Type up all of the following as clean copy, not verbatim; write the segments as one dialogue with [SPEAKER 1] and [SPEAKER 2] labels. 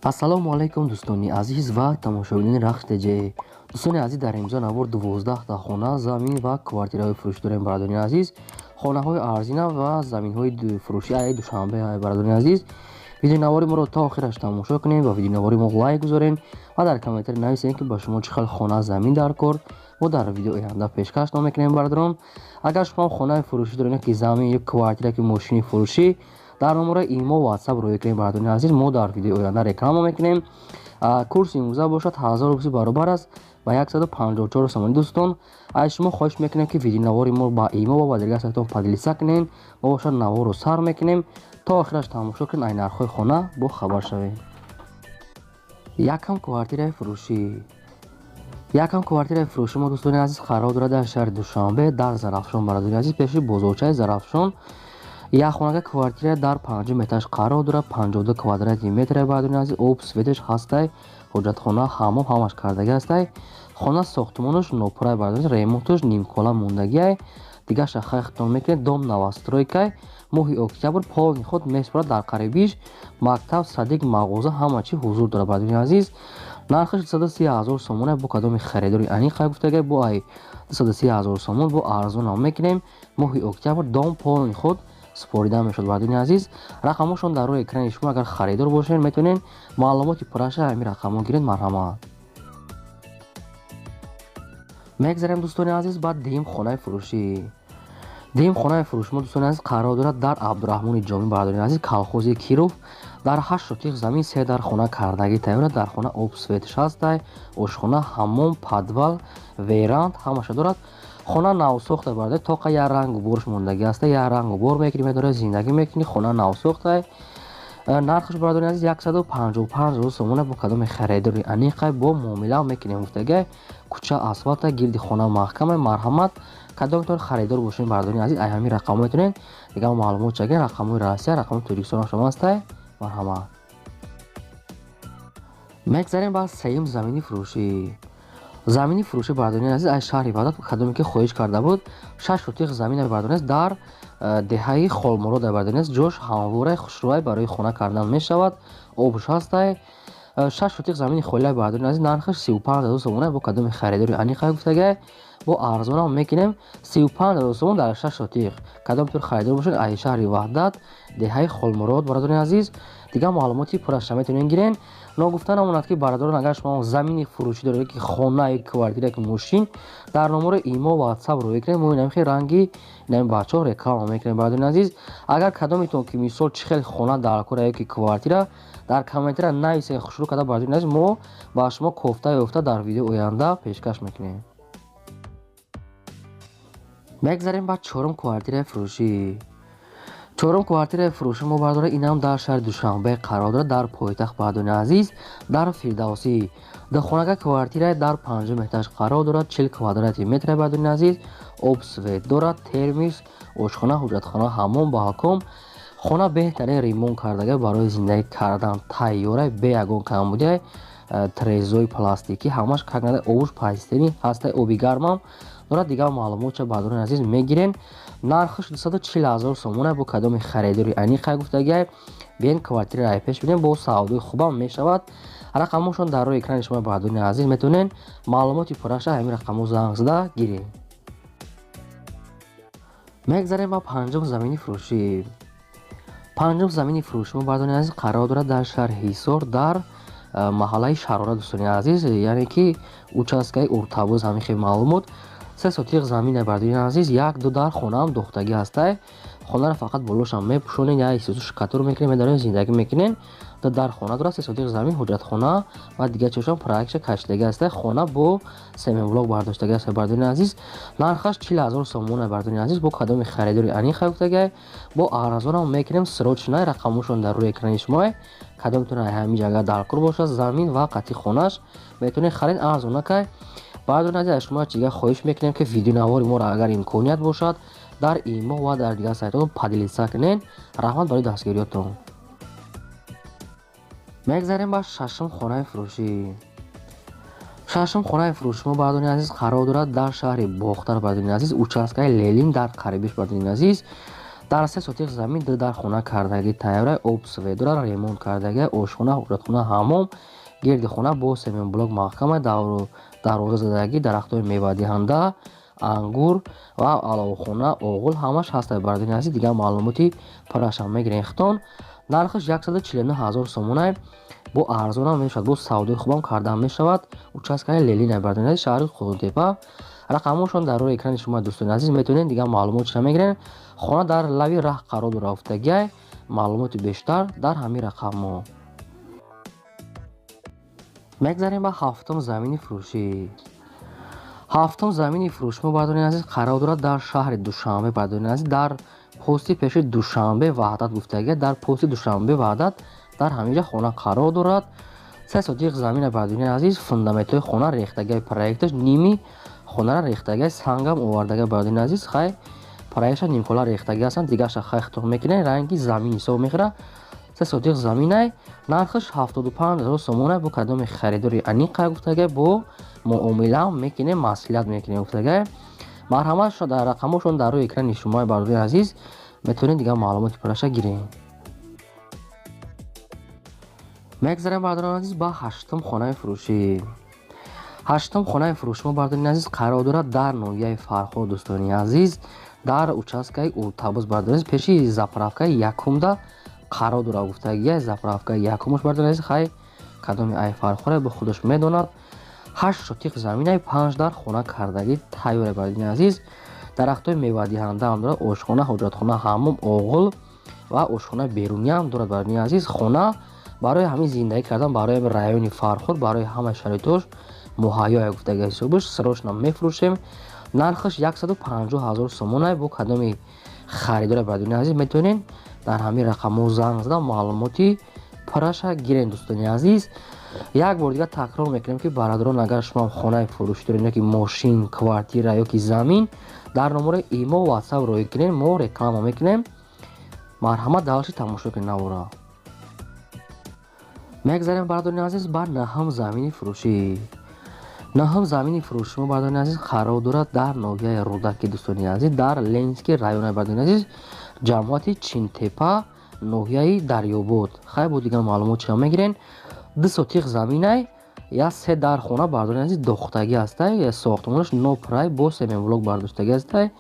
[SPEAKER 1] Ассалому алайкум, дӯстони азиз ва тамошобинони Рахш ТЖ. Дӯстони азиз, дар имзо навор 12та хона, замин ва квартираҳои фурӯшӣ дорем, бародарони азиз. Хонаҳои арзина ва заминҳои фурӯшӣ ай Душанбе, ай бародарони азиз. Видеонавори моро то охираш тамошо кунем ва видеонавори мо лайк гузорем ва дар комментарий нависем, ки ба шумо чӣ хел хона, замин дар кор. Мо дар видео оянда пешкаш мекунем, бародарон. Агар шумо хонаи фурӯшӣ доред, ки замин ё квартира, ки мошини фурӯшӣ, дар номерои имо, WhatsApp рӯй кунем, бародарони азиз. Мо дар видеои оянда реклама мекунем. Курси имрӯза бошад 1000 рубли баробар аст ба 154 сомонӣ. Дӯстон, аз шумо хоҳиш мекунем, ки видеонавори мо ба имо ва ба дигар сайтон поделиться кунем. Мо бошад наворро сар мекунем, то охираш тамошо кунем, ай нархҳои хона бо хабар шавем. Якам квартираи фурӯшӣ. Якам квартираи фурӯшӣ мо, дӯстони азиз, қарор дорад дар шаҳри Душанбе, дар Зарафшон, бародарони азиз, пеши бозорчаи Зарафшон. Якхонага квартира дар панҷум этаж қарор дорад, 52 квадрати метр, бародарони азиз. Об, светаш ҳастай, ҳоҷатхона, ҳаммом ҳамаш кардагӣ ҳастай. Хона сохтмонаш нопурай, бародарони, ремонташ нимкола мондагиай. Дигаша хайхтон мекунед. Дом новостройкай, моҳи октябр полный ход меспорад. Дар қарибиш мактаб, садик, мағоза, ҳама чи ҳузур дорад, бародарони азиз. Нархаш 230 000 сомона. Бо кадоми харидори аниқа гуфтагай, бо ай 230 000 сомон бо арзонам мекунем. Моҳи октябр дом полный ход супорида мешуд, бародарони азиз. Рақамошон дар рӯи экрани шумо. Агар харидор бошед, метавонед маълумоти пурраша ҳамин рақамҳо гиред. Марҳамат. Мегзарем, дӯстони азиз, ба дуюм хонаи фурӯшӣ. Дуюм хонаи фурӯши мо, дӯстони азиз, қарор дорад дар Абдураҳмони Ҷомӣ, бародарони азиз, колхози Киров. Дар 8 сотих замин се дар хона кардагӣ тайёр. Дар хона об, светш ҳастай, ошхона, ҳаммом, подвал, веранда ҳамаша дорад. Хона навсохта, бародар, тоқа як рангу борш мондагӣ аста. Як рангу бор мекунӣ, медора, зиндагӣ мекунӣ. Хона навсохтай. Нархаш, бародари азиз, 155 000 сомона. Бо кадоми харидори аниқай бо муомила мекунем гуфтагай. Кӯча асфалта, гирди хона маҳкама. Марҳамат, кадомтон харидор бошед, бародари азиз, ай ҳамин рақамҳо метавонед дигар маълумот чаген. Рақамҳои Россия, рақамҳои Тоҷикистон шумо ҳастай. Марҳамат. Мегзарем ба сеюм замини фурӯшӣ. Замини фурӯшӣ, бародари азиз, аз шаҳри Ваҳдат, кадоме ки хоҳиш карда буд. 6 сотих замин, бародари азиз, дар деҳаи Холмурод, бародари азиз. Ҷош ҳамворай, хушрӯай, барои хона кардан мешавад, обш ҳастай. 6 сотих замини холия, бародари азиз, нархаш 35 000 сомона. Бо кадоми харидори аниқа гуфтагай, бо арзонам мекунем. 35 000 сомон дар 6 сотих. Кадом тур харидор бошед, аз шаҳри Ваҳдат, деҳаи Холмурод, бародари азиз, дигар маълумоти пурраша метавонед гирен. Ногуфта намонад, ки бародарон, агар шумо замини фурӯшӣ доред, ки хона, квартира, ки мошин, дар номерои имо, WhatsApp рӯй кунед. Мо инами хел ранги инами бачаҳо реклама мекунем, бародарони азиз. Агар кадометон ки мисол чӣ хел хона дар кора ё ки квартира, дар комментария нависед хушрӯ карда, бародарони азиз, мо ба шумо кофта ёфта дар видеои оянда пешкаш мекунем. Мегзарем ба чорум квартираи фурӯшӣ. Чорум квартираи фурӯши мо, бардора, инам дар шаҳри Душанбе қарор дорад, дар пойтахт, бародарони азиз, дар Фирдавсӣ. Духонага квартираи дар панҷум этаж қарор дорад, 40 квадрати метр, бародарони азиз. Об, свет дорад, термис, ошхона, ҳуҷратхона, ҳаммом, балкон. Хона беҳтарин ремонт кардага, барои зиндагӣ кардан тайёра, бе ягон камбудия. Трезои пластикӣ ҳамаш какнада, обуш пастени ҳастай, оби гармам дорад. Дигар маълумотча, бародарони азиз, мегирен. Нархаш 240 000 сомона. Бо кадоми харидори аниқа гуфтагиай, биен, квартираи ай пеш бинем, бо савдои хубам мешавад. Рақамҳошон дар рӯи экрани шумо, бародарони азиз, метавонед маълумоти пурраша ҳамин рақамҳо занг зада гиред. Мегзарем ба панҷум замини фурӯшӣ. Панҷум замини фурӯши мо, бародарони азиз, қарор дорад дар шаҳри Ҳисор, дар маҳаллаи Шарора, дӯстони азиз, яъне ки участкаи Уртабӯз. Ҳамин хел маълумот. 3 сотиқ замина, бародарони азиз, як ду дар хонаам дохтагӣ ҳастай. Хонаро фақат болошам мепӯшонед, як ҳиссосу штукатур мекунед, медаред, зиндагӣ мекунед. Ду дар хона дорад, 3 сотиқ замин, ҳуҷҷатхона ва дигар чизҳошам проектша кашидагӣ ҳастай. Хона бо семенблок бардоштагӣ ҳастай, бародарони азиз. Нархаш 40 000 сомона, бародарони азиз. Бо кадоми харидори аниқа гуфтагай, бо арзонам мекунем. Срочно, рақамҳошон дар рӯи экрани шумо. Кадомтон ҳамин ҷага даркор бошад, замин ва қатъи хонаш, метавонед харид, арзонакай. Бародарони азиз, аз шумо чига хоҳиш мекунем, ки видеонавори моро, агар имконият бошад, дар имо ва дар дигар сайтҳо поделиться кунед. Раҳмат барои дастгириётон. Мегзарем ба шашум хонаи фурӯшӣ. Шашум хонаи фурӯши мо, бародарони азиз, қарор дорад дар шаҳри Бохтар, бародарони азиз, участкаи Ленин дар қарибиш, бародарони азиз. Дар 3 сотих замин 2 дар хона кардагӣ тайёра, об свет дорад, ремонт кардагӣ, ошхона, ҳоҷатхона, ҳаммом, гирди хона бо семенблок маҳкама, дарвоза задагӣ, дарахтҳои мевадиҳанда, ангур ва аловхона, оғул ҳамаш ҳастад бародари азиз. Дигар маълумоти пуррашам мегирем хитон. Нархаш 149 ҳазор сомонай, бо арзонам мешавад, бо савдои хубам кардан мешавад. Участкаи Ленина бародари азиз, шаҳри Қӯрғонтеппа. Рақамҳошон дар рӯи экрани шумо дӯстони азиз, метавонед дигар маълумотша мегирем. Хона дар лави раҳ қарор дорад гуфтагиай. Маълумоти бештар дар ҳамин рақамҳо. Мегзарем ба ҳафтум замини фурӯшӣ. Ҳафтум замини фурӯши мо бародари азиз қарор дорад дар шаҳри Душанбе бародари азиз, дар пости пеши Душанбе Ваҳдат гуфтагиай. Дар пости Душанбе Ваҳдат дар ҳамин ҷа хона қарор дорад. 3 сотиқ замина бародари азиз, фундаментҳои хона рехтагиай, проекташ ними хонара рехтагиай, сангам овардагиай бародари азиз. Хай проектша нимкола рехтагӣ ҳастанд, дигарша хай хитоб мекунем, ранги замин ҳисоб мехӯрад. 3 сотиқ заминай, нархаш 75 ҳазор сомонай. Бо кадоми харидори аниқа гуфтагиай, бо муомилаам мекунем, маслиҳат мекунем гуфтагиай. Марҳамат, дар рақамҳошон дар рӯи экрани шумо бародари азиз, метавонед дигар маълумоти пурраша гиред. Мегзарем бародарони азиз ба ҳаштум хонаи фурӯшӣ. Ҳаштум хонаи фурӯши мо бародарони азиз қарор дорад дар ноҳияи Фархор дӯстони азиз, дар участкаи Уртабуз бародарони азиз, пеши заправкаи якумда қарор дорад гуфтагиай. Заправкаи якумаш бародарони азиз, хай кадоми ай Фархоре бо худаш медонад. 8 сотиқ заминай, 5 дар хона кардагӣ тайёре бародарони азиз. Дарахтҳои мевадиҳанда ҳам дорад, ошхона, ҳоҷатхона, ҳаммом, оғул ва ошхонаи берунӣ ҳам дорад бародарони азиз. Хона барои ҳамин зиндагӣ кардан, барои райони Фархор, барои ҳамаи шароитош муҳайё гуфтагӣ ҳисобаш. Срочно мефурӯшем. Нархаш 150 ҳазор сомонай. Бо кадоми харидора бародарони азиз метавонед дар ҳамин рақамҳо занг зада маълумоти пурраша гиред дӯстони азиз. Як бор дигар такрор мекунем, ки бародарон, агар шумо хонаи фурӯшӣ доред, ёки мошин, квартира ёки замин, дар номерои имо, ватсап роҳӣ кунед, мо реклама мекунем. Марҳамат, дальше тамошо кунед навора. Мегзарем бародарони азиз ба наҳум замини фурӯшӣ. Наҳум замини фурӯши мо бародарони азиз қарор дорад дар ноҳияи Рӯдаки дӯстони азиз, дар Ленинский райони бародарони азиз, ҷамоати Чинтепа, ноҳияи Дарёбод. Хай бо дигар маълумот чиа мегирен. 2 сотиқ заминай, я 3 дар хона бародарони азиз дохтагӣ ҳастай, сохтмонаш нопрай бо семенблок бардоштагӣ ҳастай.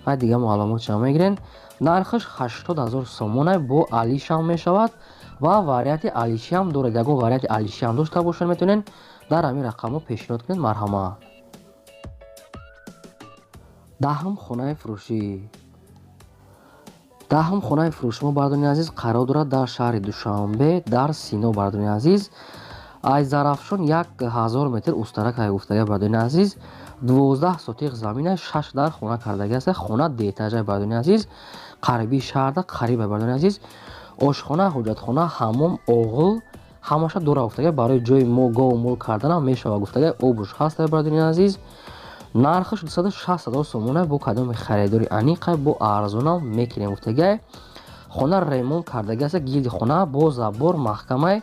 [SPEAKER 1] Хай дигар маълумот чиа мегирен. Нархаш 80 ҳазор сомонай, бо алишам мешавад ва варианти алишиам дорад. Ягон варианти алишиам дошта бошад, метавонед дар ҳамин рақамҳо пешниҳод кунед. Марҳамат. Даҳум хонаи фурӯшӣ. Даҳум хонаи фурӯши мо бародарони азиз қарор дорад дар шаҳри Душанбе, дар Сино бародарони азиз. Аз Зарафшон 1000 метр устаракай гуфтагӣ бародарони азиз. 12 сотиқ замина, 6 дар хона кардагӣ аст. Хона деэтажай бародарони азиз, қариби шаҳрда қариба бародарони азиз. Ошхона, ҳоҷатхона, ҳаммом, оғул ҳамаша дора гуфтагӣ. Барои ҷои мо гову мол карданам мешавад гуфтагӣ. Обуш ҳаст бародарони азиз. Нархаш 260 ҳазор сомона, бо кадоми харидори аниқа бо арзонам мекунем гуфтагӣ. Хона ремонт кардагӣ аст, гирди хона бо забор маҳкамай.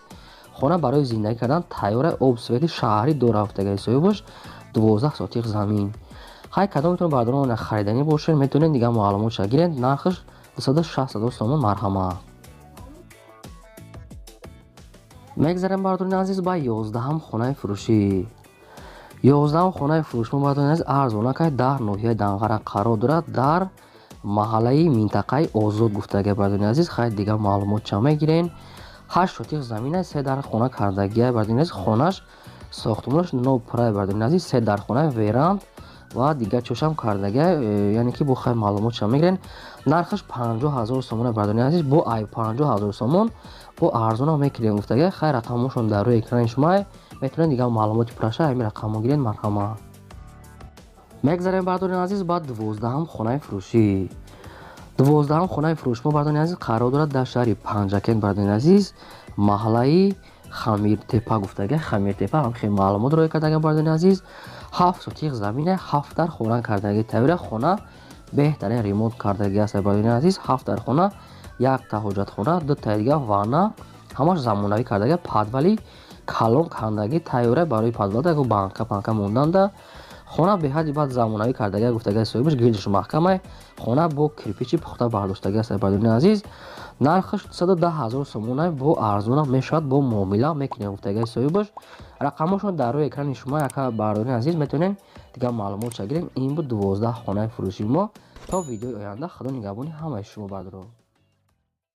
[SPEAKER 1] Хона барои зиндагӣ кардан тайёра, об свети шаҳрӣ дора гуфтагӣ соҳибаш. 12 сотиқ замин. Хай кадометон бародарон хариданӣ бошед, метавонед дигар маълумотша гиред. Нархаш 260 ҳазор сомон. Марҳамат. Мегзарем бародарони азиз ба 11-ум хонаи фурӯшӣ. 11-ум хонаи фурӯши мо бародарони азиз арзонакай дар ноҳияи Данғара қарор дорад, дар маҳаллаи минтақаи Озод гуфтагӣ бародарони азиз. Хай дигар маълумотча мегирен. 8 сотиқ замина, 3 дар хона кардагиай бародарони азиз. Хонаш сохтмонаш нопурай бародарони азиз, 3 дар хона, веранд ва дигар чошам кардагиай, яъне ки бо хай маълумотча мегирен. Нархаш 50 ҳазор сомона бародарони азиз, бо ай 50 ҳазор сомон бо арзонам мекунем гуфтагиай. Хай рақамҳошон дар рӯи экрани шумо, метавонед дигар маълумоти пурраша ҳамин рақамҳо гиред. Марҳамат. Мегзарем бародарони азиз ба 12-ум хонаи фурӯшӣ. 12-ум хонаи фурӯши мо бародарони азиз қарор дорад дар шаҳри Панҷакент бародарони азиз, маҳаллаи Хамиртепа гуфтагиай. Хамиртепа ҳам хеле маълумот роя кардагиай бародарони азиз. 7 сотиқ замина, 7 дар хона кардагӣ тайёра. Хона беҳтарин ремонт кардагӣ аст бародарони азиз. 7 дар хона, 1 та ҳоҷатхона, 2 та дигар ванна, ҳамаш замонавӣ кардагӣ, подвали калон кандагӣ тайёра барои подвалда ягон банка панка монданда. Хона беҳади баъд замонавӣ кардагия, гуфтагия соҳибаш, гирдаш маҳкамай. Хона бо кирпичи пухта бардоштагӣ аст, бародарони азиз. Нархаш 210 ҳазор сомонай, бо арзона мешавад, бо муомила мекунем, гуфтагии соҳибаш. Рақамошон дар рӯи экрани шумо яка, бародарони азиз, метавонем дигар маълумотша гирем. Ин буд 12 хонаи фурӯши мо. То видеои оянда, худо нигаҳбони ҳамаи шумо, бародарон.